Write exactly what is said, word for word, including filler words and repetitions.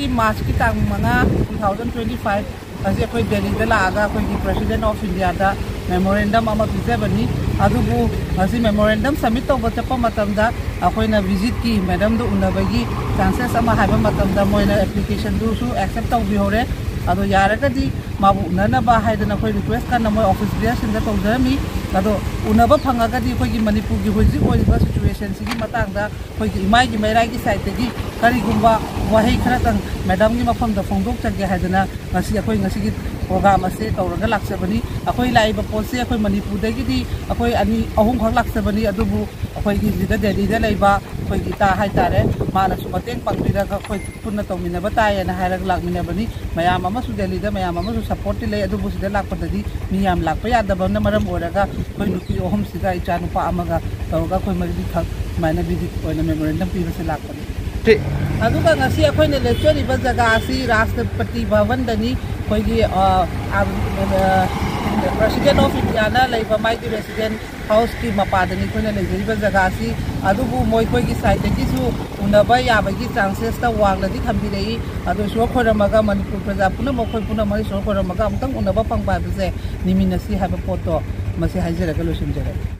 ꯃꯥꯔꯆꯀꯤ ꯇꯥꯡ ꯃꯉꯥ, two thousand twenty five ꯑꯁꯤ ꯑꯩꯈꯣꯏ ꯗꯦꯜꯂꯤꯗ ꯂꯥꯛꯑꯒ ꯑꯩꯈꯣꯏꯒꯤ President of Indiaꯗ memorandum ꯑꯃ ꯄꯤꯖꯕꯅꯤ꯫ ꯑꯗꯨꯕꯨ ꯉꯁꯤ memorandum submit ꯇꯧꯕ ꯆꯠꯄ ꯃꯇꯝꯗ ꯑꯩꯈꯣꯏꯅ ꯚꯤꯖꯤꯠꯀꯤ ꯃꯦꯗꯝꯗꯨ ꯎꯅꯕꯒꯤ ꯆꯥꯟꯁꯦꯁ ꯑꯃ ꯍꯥꯏꯕ ꯃꯇꯝꯗ ꯃꯣꯏꯅ ꯑꯦꯄ꯭ꯂꯤꯀꯦꯁꯟꯗꯨꯁꯨ ꯑꯦꯛꯁꯦꯞ ꯇꯧꯕꯤꯍꯧꯔꯦ꯫ ꯑꯗꯣ ꯌꯥꯔꯒꯗꯤ ꯃꯥꯕꯨ ꯎꯅꯅꯕ ꯍꯥꯏꯗꯅ ꯑꯩꯈꯣꯏ ꯔꯤꯀ꯭ꯋꯦꯁ ꯀꯟꯅ ꯃꯣꯏ ꯑꯣꯐꯤꯁ ꯕꯤꯌꯔꯁꯤꯡꯗ ꯇꯧꯖꯔꯝꯃꯤ꯫ ꯑꯗꯣ ꯎꯅꯕ ꯐꯪꯉꯒꯗꯤ ꯑꯩꯈꯣꯏꯒꯤ ꯃꯅꯤꯄꯨꯔꯒꯤ ꯍꯧꯖꯤꯛ ꯑꯣꯏꯔꯤꯕ ꯁꯤꯆꯨꯋꯦꯁꯟꯁꯤꯒꯤ ꯃꯇꯥꯡꯗ ꯑꯩꯈꯣꯏꯒꯤ ꯏꯃꯥꯏꯒꯤ ꯃꯩꯔꯥꯒꯤ ꯁꯥꯏꯠꯇꯒꯤ ꯀꯔꯤꯒꯨꯝꯕ ꯋꯥꯍꯩ ꯈꯔꯇꯪ ꯃꯦꯗꯥꯝꯒꯤ ꯃꯐꯝꯗ ꯐꯣꯡꯗꯣꯛꯆꯒꯦ ꯍꯥꯏꯗꯅ ꯉꯁꯤ ꯑꯩꯈꯣꯏ ꯉꯁꯤꯒꯤ ꯄ꯭ꯔꯣꯒ꯭ꯔꯥꯝ ꯑꯁꯤ ꯇꯧꯔꯒ ꯂꯥꯛꯆꯕꯅꯤ꯫ ꯑꯩꯈꯣꯏ ꯂꯥꯛꯏꯕ ꯄꯣꯠꯁꯦ ꯑꯩꯈꯣꯏ ꯃꯅꯤꯄꯨꯔꯗꯒꯤꯗꯤ ꯑꯩꯈꯣꯏ ꯑꯅꯤ ꯑꯍꯨꯝꯈꯛ ꯂꯥꯛꯆꯕꯅꯤ, ꯑꯗꯨꯕꯨ ꯑꯩꯈꯣꯏꯒꯤ ꯁꯤꯗ ꯗꯦꯜꯂꯤꯗ ꯂꯩꯕ ꯑꯩꯈꯣꯏꯒꯤ ꯏꯇꯥ ꯍꯥꯏꯇꯥꯔꯦ, ꯃꯥꯅꯁꯨ ꯃꯇꯦꯡ ꯄꯥꯡꯕꯤꯔꯒ ꯑꯩꯈꯣꯏ ꯄꯨꯟꯅ ꯇꯧꯃꯤꯟꯅꯕ ꯇꯥꯏꯌꯦꯅ ꯍꯥꯏꯔꯒ ꯂꯥꯛꯃꯤꯟꯅꯕꯅꯤ꯫ ꯃꯌꯥꯝ ꯑꯃꯁꯨ ꯗꯦꯜꯂꯤꯗ ꯃꯌꯥꯝ ꯑꯃꯁꯨ ꯁꯞꯄꯣꯔꯠꯇꯤ ꯂꯩ, ꯑꯗꯨꯕꯨ ꯁꯤꯗ ꯂꯥꯛꯄꯗꯗꯤ ꯃꯤ ꯌꯥꯝ ꯂꯥꯛꯄ ꯌꯥꯗꯕꯅ ꯃꯔꯝ ꯑꯣꯏꯔꯒ ꯑꯩꯈꯣꯏ ꯅꯨꯄꯤ ꯑꯍꯨꯝꯁꯤꯒ ꯏꯆꯥ ꯅꯨꯄꯥ ꯑꯃꯒ ꯇꯧꯔꯒ ꯑꯩꯈꯣꯏ ꯃꯔꯤꯈꯛ ꯁꯨꯃꯥꯏꯅ ꯚꯤꯖꯤꯠ ꯑꯣꯏꯅ ꯃꯦꯃꯣꯔꯦꯟꯗꯝ ꯄꯤꯕꯁꯦ ꯂꯥꯛꯄꯅꯤ꯫ ꯁꯤ ꯑꯗꯨꯒ ꯉꯁꯤ ꯑꯩꯈꯣꯏꯅ ꯂꯦꯞꯆꯔꯤꯕ ꯖꯒꯥ ꯑꯁꯤ ꯔꯥꯁꯇ꯭ꯔꯄꯇꯤ ꯚꯕꯟꯗꯅꯤ꯫ ꯑꯩꯈꯣꯏꯒꯤ, ꯑ, ꯑ, ꯑ, President of Indiaꯅ ꯂꯩꯕ ꯃꯥꯒꯤ ꯔꯦꯁꯤꯗꯦꯟ ꯍꯥꯎꯁꯀꯤ ꯃꯄꯥꯗꯅꯤ ꯑꯩꯈꯣꯏꯅ ꯂꯩꯖꯔꯤꯕ ꯖꯒꯥ ꯑꯁꯤ꯫ ꯑꯗꯨꯕꯨ ꯃꯈꯣꯏꯒꯤ ꯁꯥꯏꯠꯇꯒꯤꯁꯨ ꯎꯅꯕ ꯌꯥꯕꯒꯤ ꯆꯥꯟꯁꯦꯁꯇ ꯋꯥꯡꯅꯗꯤ ꯊꯝꯕꯤꯔꯛꯏ꯫ ꯑꯗꯣ ꯏꯁꯣꯔ ꯈꯣꯏꯔꯝꯃꯒ ꯃꯅꯤꯄꯨꯔ ꯄ꯭ꯔꯖꯥ ꯄꯨꯝꯅꯃꯛ, ꯑꯩꯈꯣꯏ ꯄꯨꯝꯅꯃꯛ ꯏꯁꯣꯔ ꯈꯣꯏꯔꯝꯃꯒ ꯑꯃꯨꯛꯇꯪ ꯎꯅꯕ ꯐꯪꯕ ꯍꯥꯏꯕꯁꯦ ꯅꯤꯃꯤꯠ ꯑꯁꯤ ꯍꯥꯏꯕ ꯄꯣꯠꯇꯣ ꯃꯁꯤ ꯍꯥꯏꯖꯔꯒ ꯂꯣꯏꯁꯤꯟꯖꯔꯒꯦ꯫